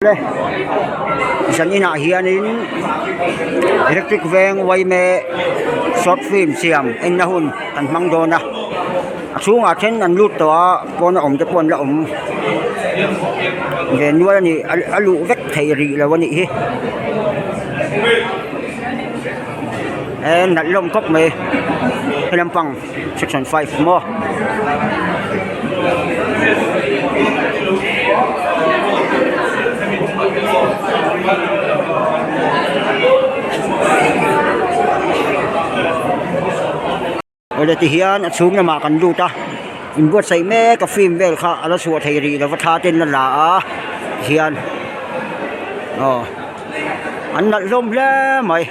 Le zan inah hianin electric veng yma short film siam enna hun kan hmang dawn a a chhungah then an lut tawh a pawna awm te pawh an la awm ve nual a ni a luh vek theih rih lo a nih hi e nalh hlawm khawp mai he lampang section 5 maw. Awle tihian a chhung lamah kan lut a inbuatsaih mek a film vel kha a la chhuah thei rih lova thla ten a la a tihian aw an nalh hlawm hle mai.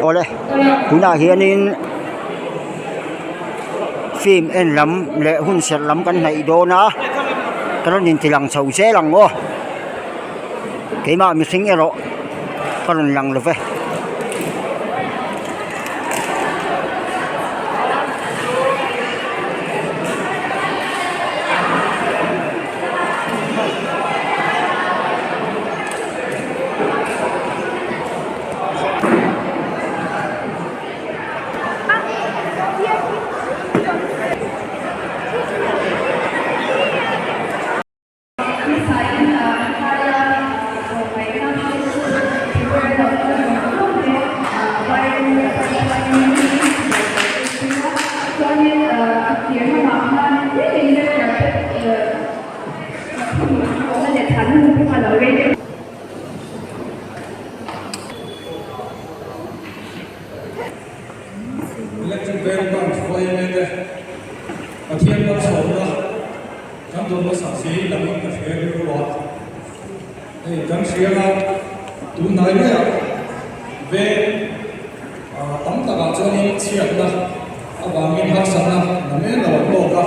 Awle tunah hianin film en lam leh hun serh lam kan hnaih dawn a ka rawn inti lang chho zel ang aw keimah mihring erawh ka rawn lang lo ve. dawn nasa si langin ka hria rilru a. Hei kan hria a, tun hnai maiah veng tam takah chuanin chhiatna avangin harsatna na men lo an tawk a,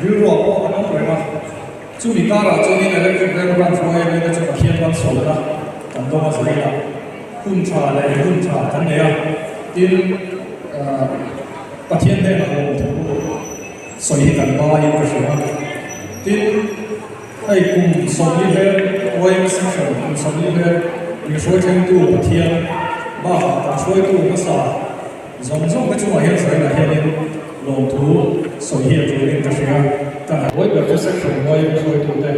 rilruah pawh an awm reng a. Chumi karah chuanin Electric Veng Branch YMA te chu Pathian malsawmna kan dawng a zirina hun tha leh hun tha kan nei a, tin Pathian hnenah lawmthu sawi hi kan baiin ka hria a. Tin, hei kum 40 vel YMA Section kum 40 vel min hruai thlengtu Pathian bakah kan hruaitu hmasa Zawng zawng te chungah hian Zainah hianin lawmthu sawi hi a tulin ka hria. Ka hna buai ber chu section hnuaia hruaitute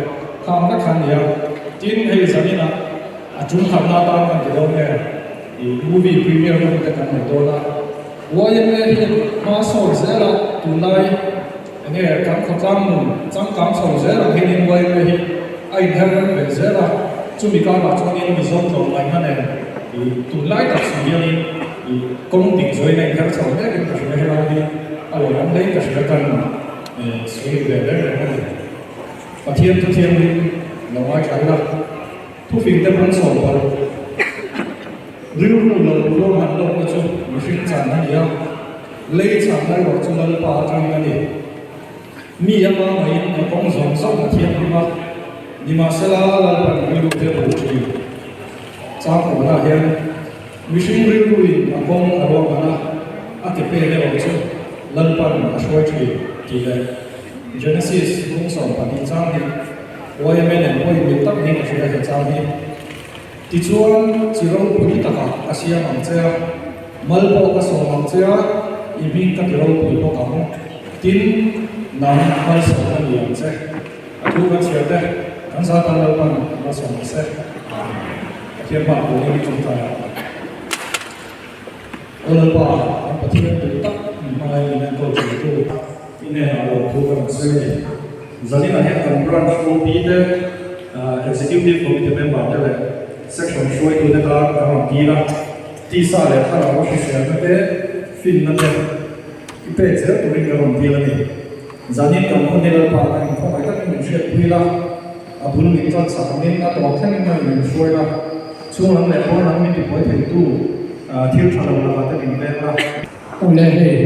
khang vek kha a ni a. Tin, hei zaninah a tum khatna atan kan ti dawn nge i movie premiere na hun te kan nei dawn a. YMA hi hma sawn zel a, tunlai enge kan khawtlang nun changkang chho zel ang hianin YMA hi a inher rem ve zel a. Chumi karah chuanin Mizo tlawmngaihna nen i tunlai tak si hianin I kawng dik zawin a inher chho mek in ka hria helai hi a lawmawm hle in ka hria kan sawi ve reng reng a ni. Pathian thu thianghlim lo ngaithla ila thufing te bung sawm palh rilru lo ruahman lawkna chu mihring chan a ni a, lei chan erawh chu Lalpa atangin a ni. Mi a hmangaihin a kawng zawng zawng a thianghlim a, nimahsela Lalpan rilru te a hmu thin. Changkawhna hian Mihring rilruin a kawng a ruahman a, a ke pen erawh chu Lalpan a hruai thin tih leh Genesis bung 12 chang hi YMA nen pawhin mil tak niin ka hria he chang hi. Tichuan, chi ropui takah ka siam ang che a, mal pawh ka sawm ang che a, i hming ka ti ropui bawk ang. Tin, nang malsawm a ni ang che. A thu kan chhiar te, kan za tan Lalpan malsawm ang se. Pathian hma turin i ṭawngṭai ang. Aw Lalpa, kan Pathian duh tak min hmangaih min enkawl ṭhintu i hnenah lawmthu ka rawn sawi a ni. Zaninah hian kan Branch OP te, Executive Committee member te leh Section hruaitute tan kan rawn dil a. Tisa leh thlarau hriselna te, finna te i pek zel turin kan rawn dil a ni. Zanin kan hun hi Lalpa kan inkhawmai takin min hriatpui la. A bul min ṭan sak angin a tawp thlengin a min hruai la, chhung lam leh pawn lam min tibuai theitu thil ṭha lo lakah te min veng la. Aw le hei,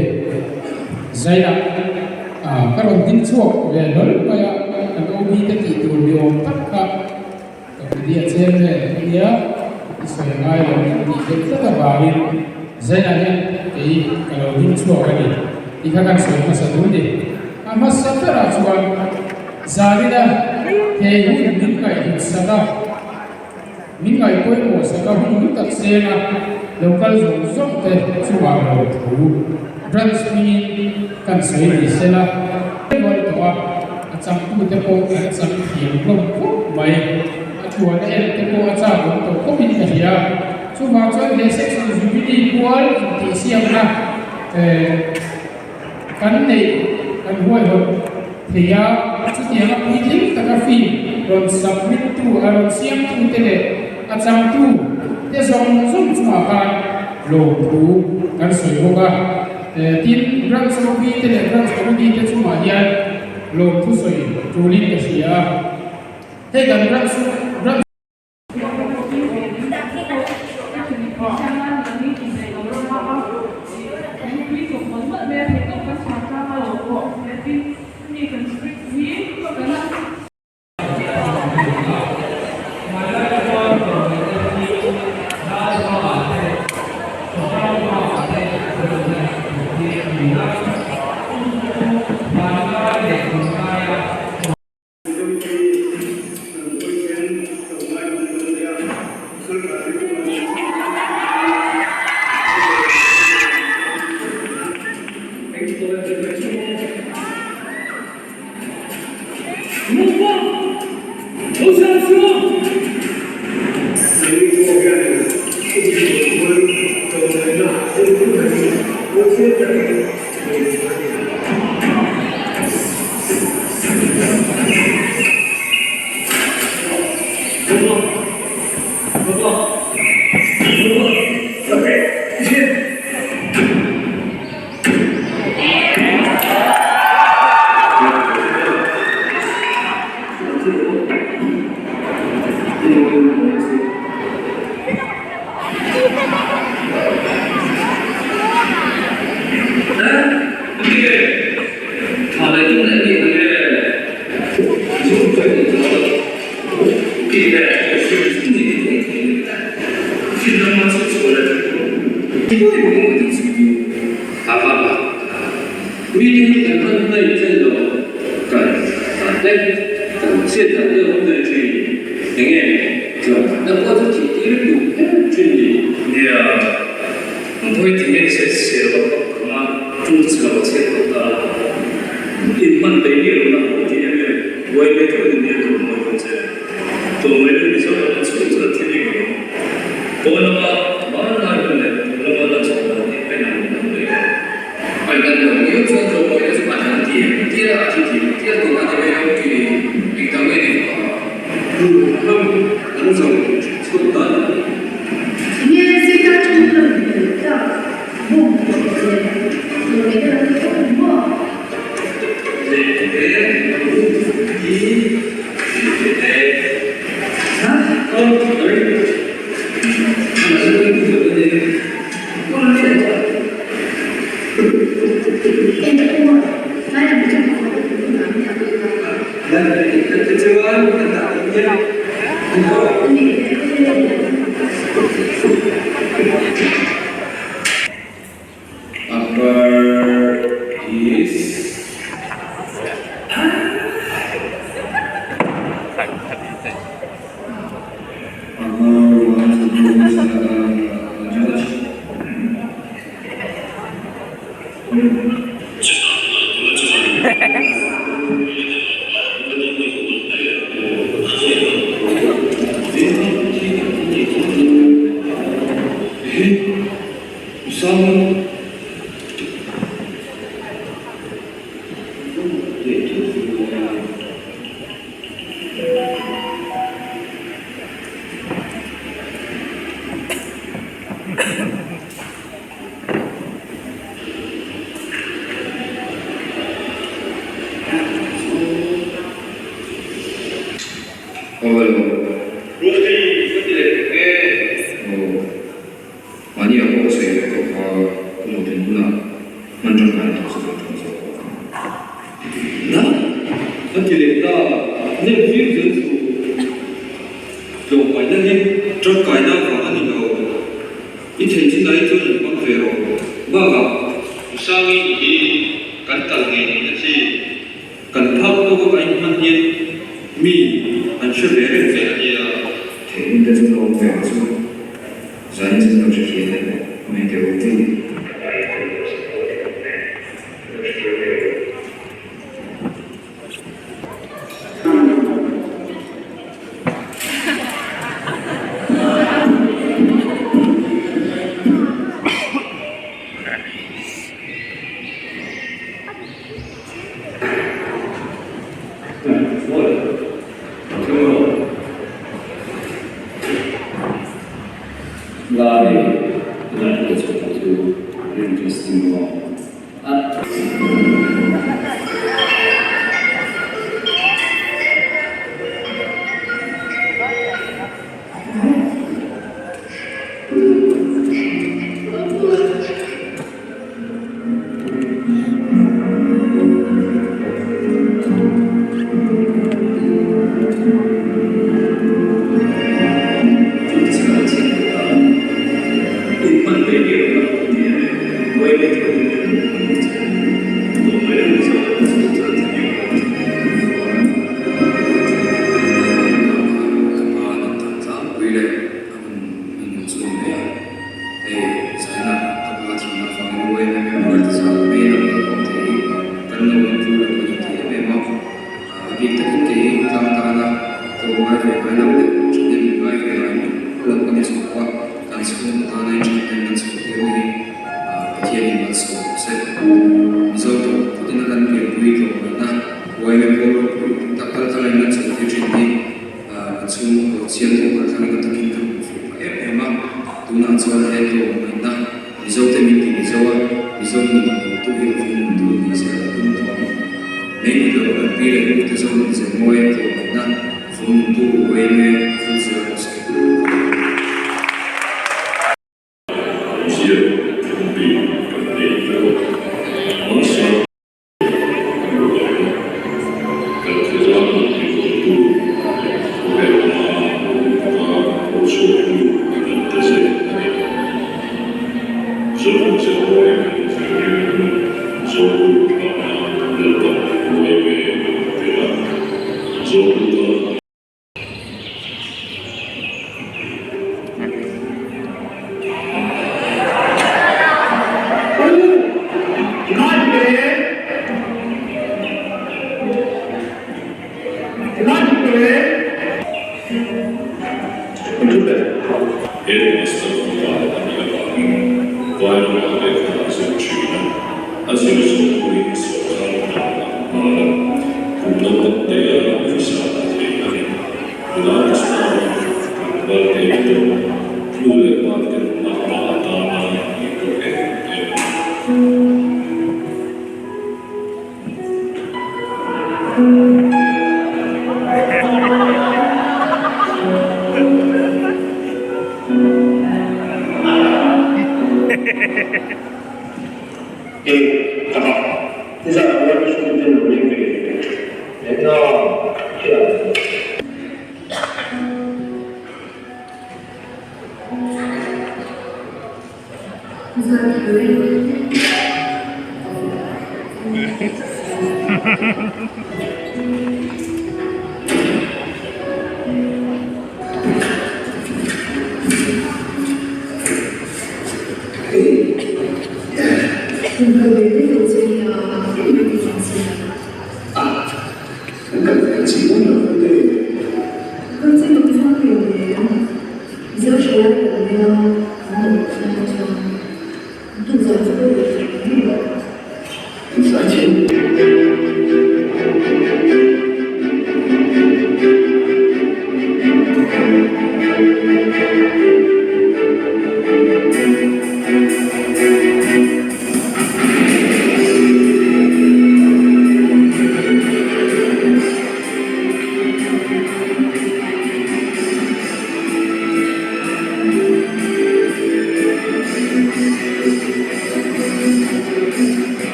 Zaina, ka rawn ding chhuak ve hlawl mai a, kan OB te tih tur ni awm tak kha ka hmu a chen vel a nia, i sawi ngai lo min tih deuh tlat avangin Zaina hian kei ka lo ding chhuak a ni tih kha kan sawi hmasa duh ni. A hmasa berah chuan Zarina he hun min ngaihhlut sak a, min ngaihpawimawh sak a hun hlu tak seng a lo kal zawng zawng te chungah lo thu branch hmingin kan sawi ni se la. Rual tawh a, a changtute pawh an chang thiam hlawm khawp mai. A thuan a en te pawh a chak awm tawh khawpin ka hria. Chuvang chuan he section Jubilee pual intihsiakna eh. Kan neih kan huaihawt thei a, chutianga puitling taka film rawn submit tu, a rawn siam tu te leh a chang tu te zawng zawng chungah khan lawmthu kan sawi bawk a. Tin, Branch OB te leh Branch Committee te chungah hian lawmthu sawi tulin ka hria a. Hei kan Branch Branch. Headmaster fapa a nih avangin Vairamah lehkha a zir thin a, a zir zawh pawhin sawrkar hna a hmu nghal a, kum naupang te a officer a thei a ni. Nula te chuan tlangval te pawh nu leh pa ten makpa atana ngaihtuah em em a ni.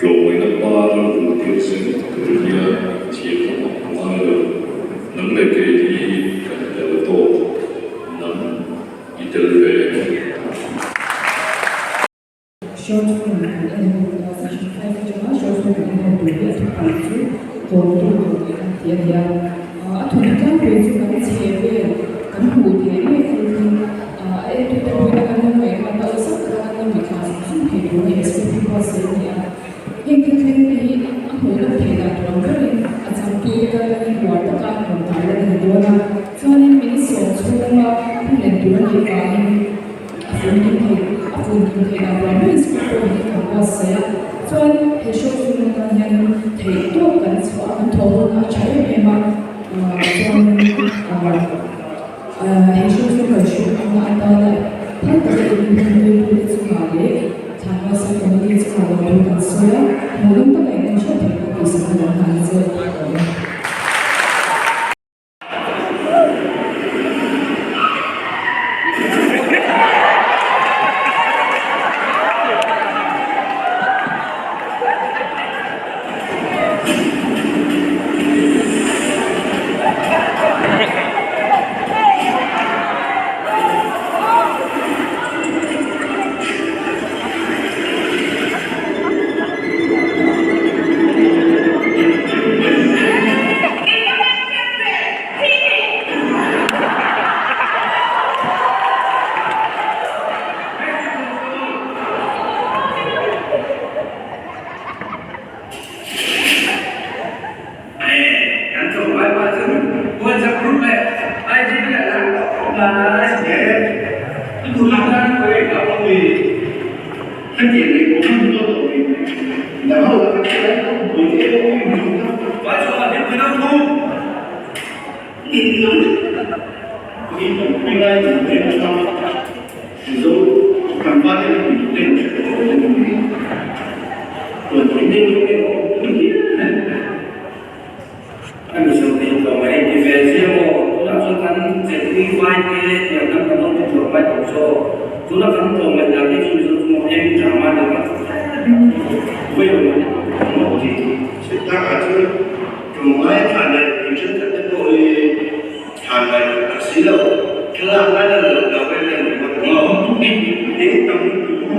Tlawmawina par a vul tir zel tur hian thiam a awm ngai lo. Nang leh kei hi kan tel tawk, nang i tel ve em? Short film kan en ho a, section 5 atanga short film kan en ho tur hi a thupui chu Tlawmtu tur tih a ti a ni a. A thawnthu tlangpui chu kan chhe vel kan hmuh theih ngei thil hi a entute pawhin kan lo ngaihtuah ta awlsam taka kan lo mitthla zung zung thei tur a ni, script hi buatsaih a ni a. Heng thil thleng te hi a hmuh nawm theih dan tur ang berin a changtute kal tlangin uar taka rawn tar lan a ni dawn a. Chuanin min sawm chhunga hun en tur a nih vangin A funkim thei, a funkim theih dan rual mai script pawh hi kan buatsaih a, chuan he short film atan hianin theih tawk kan chhuah a, kan thawh hawn a tha em em a, chuanin he short film kan shoot na atana phal taka in hmanpuitute chungah leh Thlanmualsa committee chungah lo thu kan sawi a, hmuhnawm taka in en theuh theih kan duhsakna kan hlan che a awm e. Thlan lai tak tak si lo, thlalak lai lan loh dah vel em ringawt ang aw. Ding tam lutuk.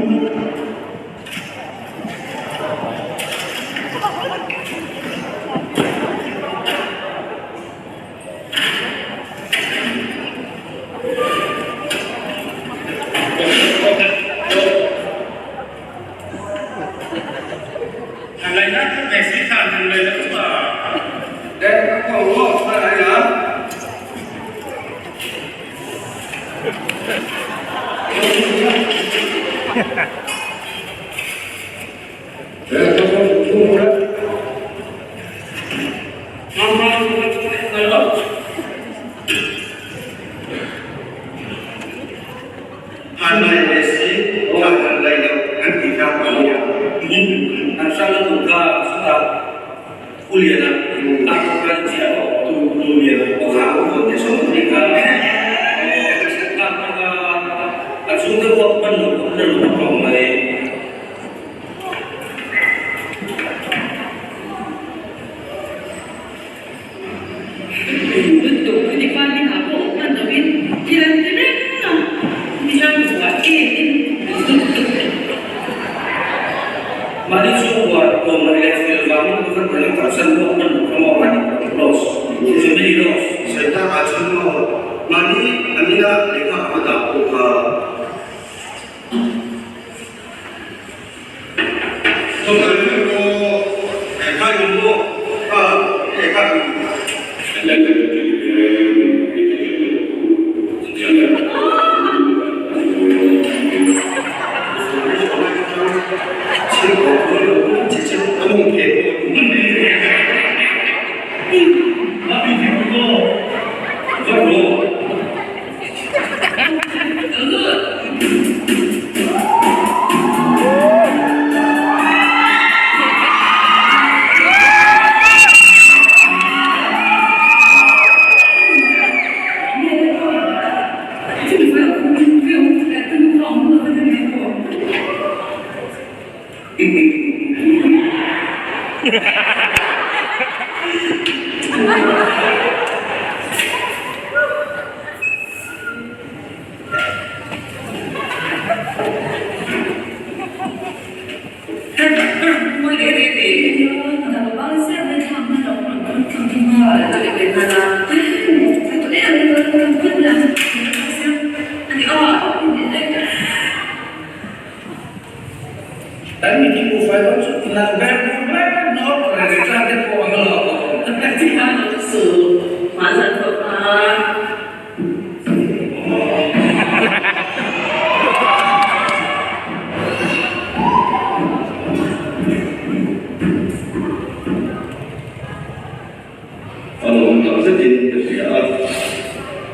A lawm tak zetin ka hria a,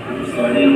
an faiin.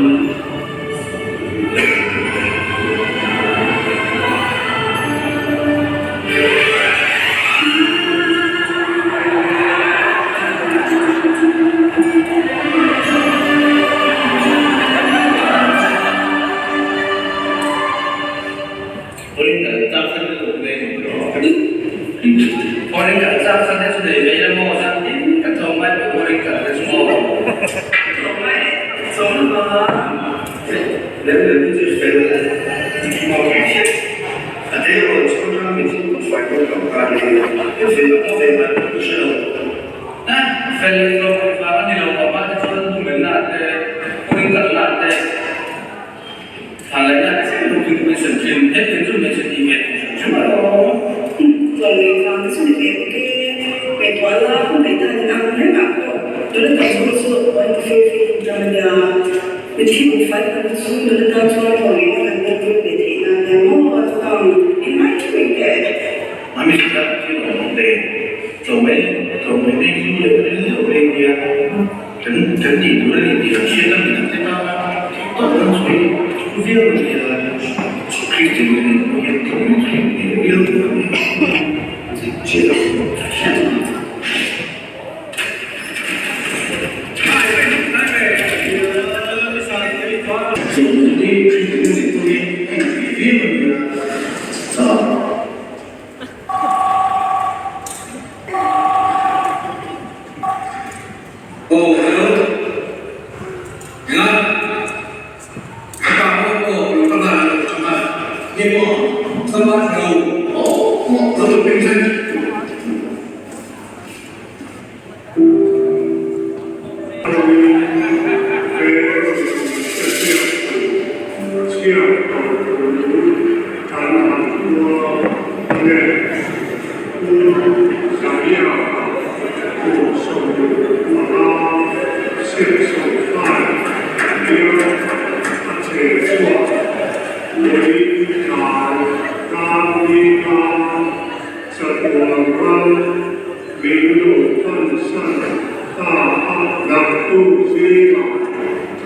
Naktuk zingah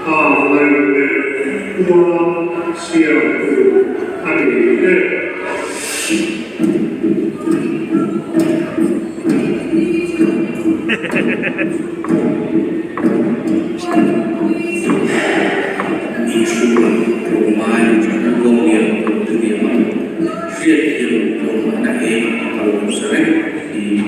thlanglei leh khua siam tur a ni e. Inchhung tlawmngai Luanglian Tuliama hriatthiam tlawmngaihna eng a lo hmasa reng tiin.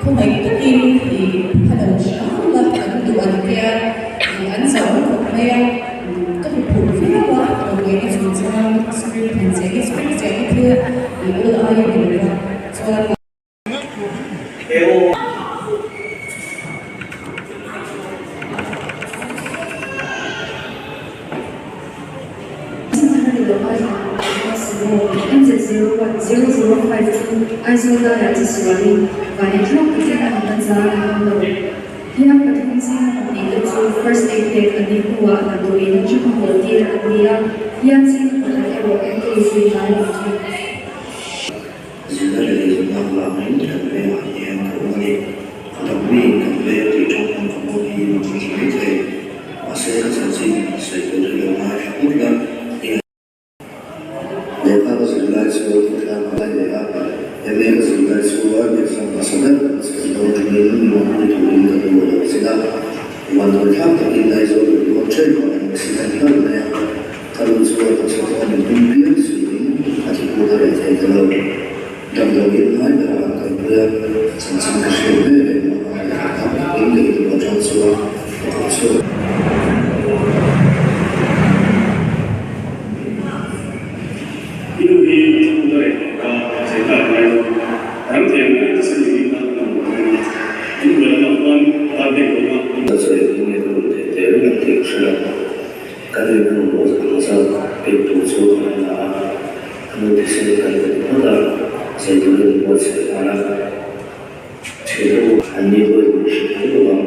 Khawngaih takin i phalo hram la an duh an tia i an zau khawp mai a, ka hmu phur viau a, tlawmngaihna chungchang script han ziah hi script ziah hi thil i awl ai a ni lo va chuan. MZ01005 chu Aizawl laiah che sualin vani thlawk takin a nunna zar a awm lo. Hliam pathum zinga pahnih te chu first aid pek an nih hnuah damdawiin atanga haw tir an ni a, hliam zinga pakhat erawh enkawl zui ngai lo thung. Zirna leh eizawnna avangin kan vengah hian ka awm a ni. Ka dam miin kan veng tih tawngkam ka hmang hi mak ka ti mai thei. Mahse ka chanchin sawi tur hi lo ngaithla ngawt la, i ngaih. Lehkha ka zir lai chuan khawtlang a lai leh a, MA ka zir lai chuan exam hmasa ber ka chhiar dawn tumin Muangpui turin ka nu a lo zin a. Vanduaithlak takin Aizawl rawn dawn ṭhen pah an accident hlauh mai a. Ka nu chuan a chhawk a min tum piang siin a thi phut a reh thei ta lo. Damdawiin ngai berah an kalpui a, chanchin ka hriat ve leh hma a leh hahthlak takin ka in ruah ṭang chuan ka tho chhuak. I nu hi a thi phut a reh tawh ka zei ta ngai lo. Rang thei ang ber thisen hi ka la mamawh dawn a, in hmuh lamah khuan tan pek dawn a. Ka sawi ang nge ka rawn theih teh reng ang tih ka hre lo. Kan in a mamawh ang zat pek tur chu ka han la a, ka nu thisen kan pe ta phawt a, zei turin an buatsaih nghal a. Thiante u, an ni pawhin min hre kher lo ang,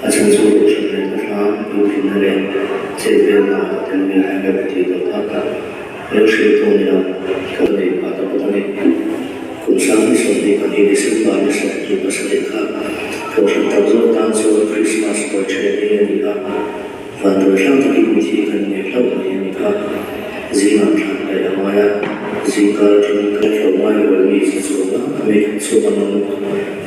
a chhan chu Kohhran leh Pathian puitlinna leh chet velna ah ka tel ve ngai lo tih tawh kha ka hriat pawh ni lo, ka neih phah ta bawk a ni. Kum 2022 December ni 27 kha Kohhran tam zawk tan chuan Krismas puai ṭhen hi a ni a. Vanduaithlak takin mithi kan nei hlauh mai a ni kha. Zingah thlan daih a ngai a, zingkar atangin kan tlawmngai rual mi chi chuang a, a mi khat chhuak an awm.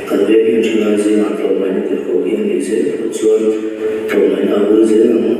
Kan veng hian thalai zingah tlawmngaihna tirhkoh hi a nih zel phawt chuan tlawmngaihna a vul zel ang.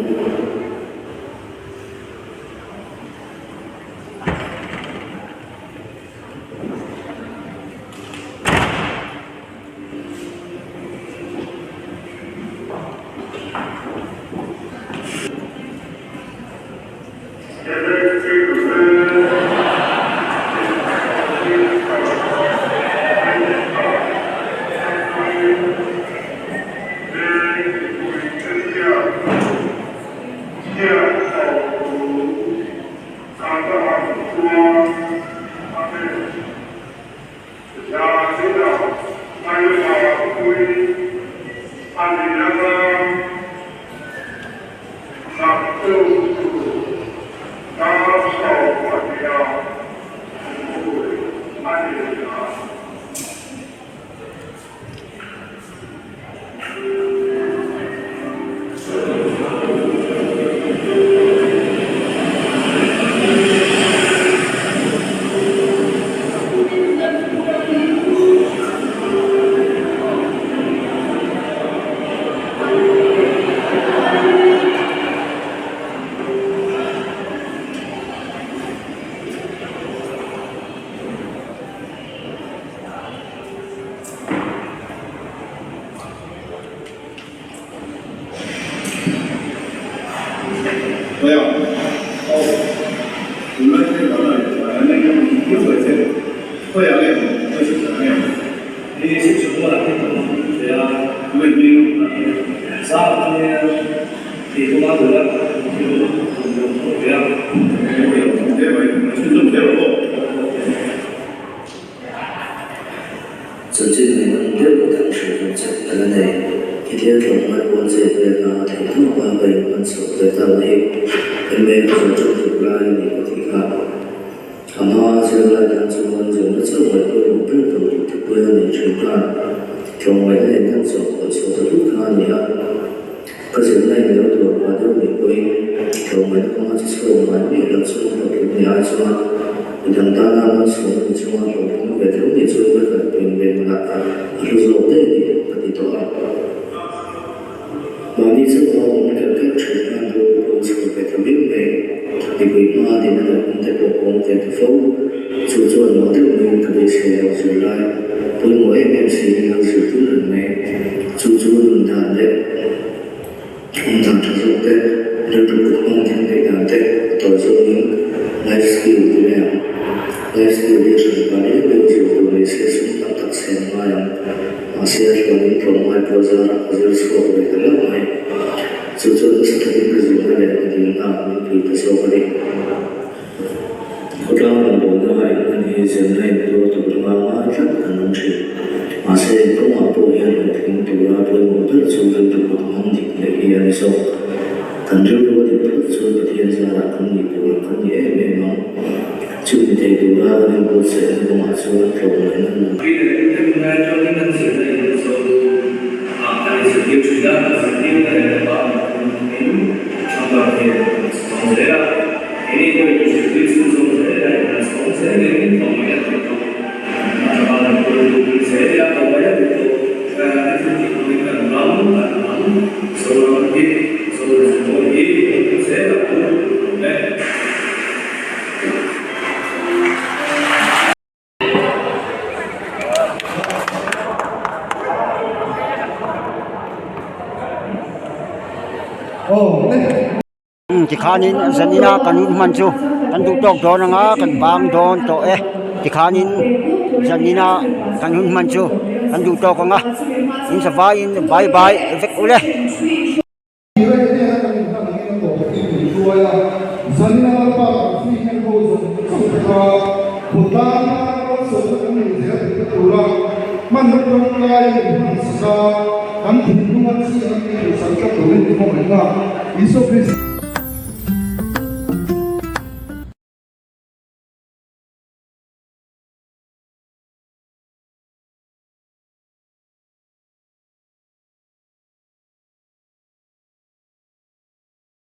Chanchin ngaihnawm deuh dang hrilh tur che ka la nei. Khitia tlawmngai pawn chet velna theih tawp a ka inhman chhoh ve ta mai. MA ka zawh ṭan tuk lai a ni ka tih kha. A hma zirlai tan chuan zirna chauh ngaih pawimawh ber tur tih te pawh a nei thin khan tlawmngaihna nen kan chawhpawlh chho ta tut kha a ni a. Ka zirna in lo tuar pah deuh nih pawhin tlawmngaihna kawnga chi chhuak ngai miah lo chunga hlawhtling ni ai chuan midang tana malsawm ni chunga hlawhtling ve tho nih chu ka kal peng ve hmunah a hlu zawk daih a ni ka ti tawh a. Mahni chauha awm kerh kerh thin khan ru pawh chhuah ve ta viau mai. Mipui hmaa dina loh hun te pawh awm ve ta fo. Chu chuan mah deuh maiin ka beisei lo zirlai pawimawh em em siin lo zirtir reng mai. Chu chu nun dan leh awm dan tha zawk te, rilru kut hmang thil neih dan te a tawi zawngin life skill ti mai ang. Life skill hi a hran pah riau riau zir tur ni se sum tam tak sen a ngai ang. Mahse a hluanin tlawmngai pawh zarah ka zir chhuak ve ta hlauh mai. Chu chuan nasa takin ka zirna leh ka dilna ah min pui ta zawk a ni. Khawtlang rawngbawlna a inhman hi zirna intuar tur anga ngai tlat kan awm thin. Mahse kawngah pawh hian hlawhtling tura pawimawh ber chu rilru kut hmang dik leh hi a ni zawk. Kan rilru a dik phawt chuan Pathian zarah kan nih tur ang kan ni em em ang. Chu mi thei tura kan inbuatsaihna kawngah chuan tlawmngaihna nun. Tikhanin zanina kan hun hman chu kan duh tawk dawn anga kan bang dawn tawh e tikhanin zanina kan hun hman chu kan duh tawk anga in zavaiin bye bye vek ule. Tirehte a kan inhlan angin a tawp takin min hruai a, zanina Lalpa kan free hand ho zawng zawng te kha khawtlang tana malsawmna kan neih zel theihna tura hmanraw tangkai a inhman sak a, kan thinlunga chi a min duhsak tlat turin i khawngaihna Isua Krista.